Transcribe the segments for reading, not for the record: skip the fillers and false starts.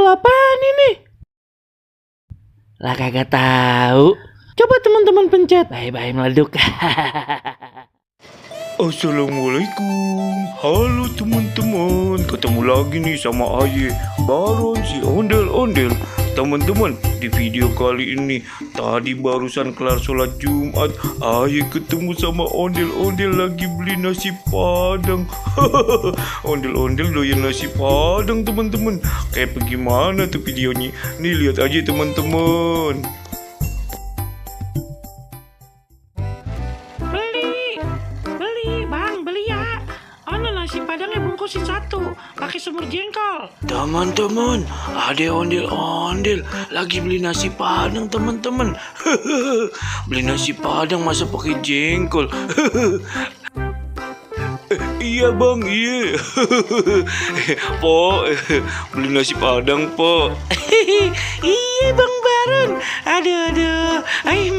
apaan ini? Lah kagak tahu. Coba teman-teman pencet. Bye-bye meleduk. Assalamualaikum. Halo teman-teman. Ketemu lagi nih sama Aye Baron si ondel-ondel. Teman-teman, di video kali ini tadi barusan kelar sholat Jumat, Aye ketemu sama ondel-ondel lagi beli nasi padang. Ondel-ondel doyan nasi padang, teman-teman. Kayak bagaimana tuh videonya? Nih lihat aja teman-teman. Nasi padangnya bungkusin satu pakai semur jengkol. Teman-teman, ada ondel-ondel lagi beli nasi padang, teman-teman. Beli nasi padang masa pakai jengkol. Iya bang, iya. Po, beli nasi padang po. Iya bang Baron. Aduh,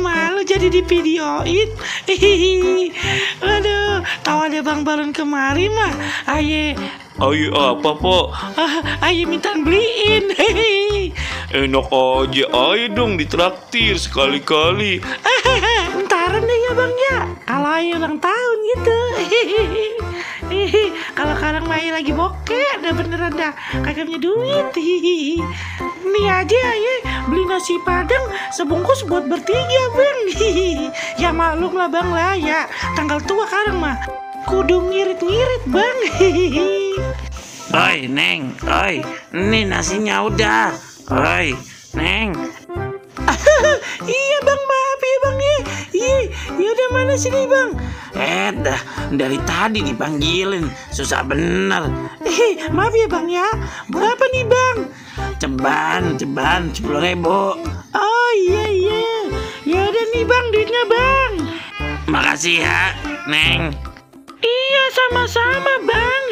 malu jadi di videoin. Aduh, tahu ada bang Baron kemari mah, Aye apa po? Aye minta beliin. Enak aja, ayo dong ditraktir sekali-kali. Ntaran deh ya bang ya, kalau Aye ulang tahun gitu. Kalau sekarang Aye lagi bokeh, dah beneran dah kagak punya duit. Nih aja Aye beli nasi padang sebungkus buat bertiga bang. Ya maklum lah bang lah ya, tanggal tua sekarang mah kudu ngirit-ngirit bang. Oi Neng, oi, ini nasinya udah. Oi Neng. Iya bang, maaf ya bang ya. Iya udah mana sini bang? Dah dari tadi dipanggilin, susah bener. Maaf ya bang ya. Berapa nih bang? Ceban 10.000. Oh iya. Ya udah nih bang, duitnya bang. Makasih ya Neng. Iya sama-sama bang.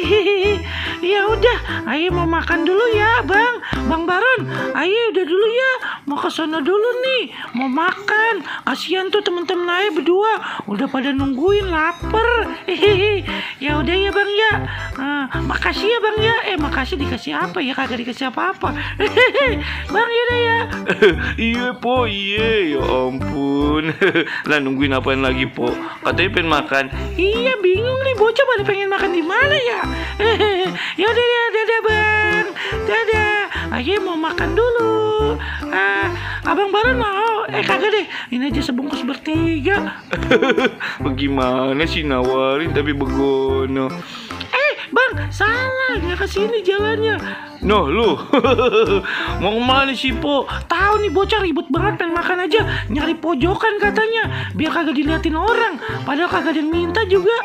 Ya udah, Aye mau makan dulu ya bang. Bang Baron, Aye udah dulu ya. Mau ke sana dulu nih, mau makan. Kasihan tuh temen-temen Aye berdua, udah pada nungguin, lapar. Ya udah ya bang ya. Makasih ya bang ya. Makasih dikasih apa ya? Kagak dikasih apa-apa. Bang yaudah ya. Iya po, iya. Ya ampun. Lah nungguin apaan lagi po? Katanya pengen makan. Iya bingung nih, bocah pada pengen makan di mana ya? Yaudah ya, dadah bang. Dadah. Aye mau makan dulu. Abang Baron mau? Kagak deh. Ini aja sebungkus bertiga. Bagaimana sih nawarin tapi begono? Bang, salah, nggak kesini jalannya. Noh lu, mau kemana sih po? Tahu nih bocah ribut banget pengen makan aja, nyari pojokan katanya, biar kagak diliatin orang. Padahal kagak ada yang minta juga.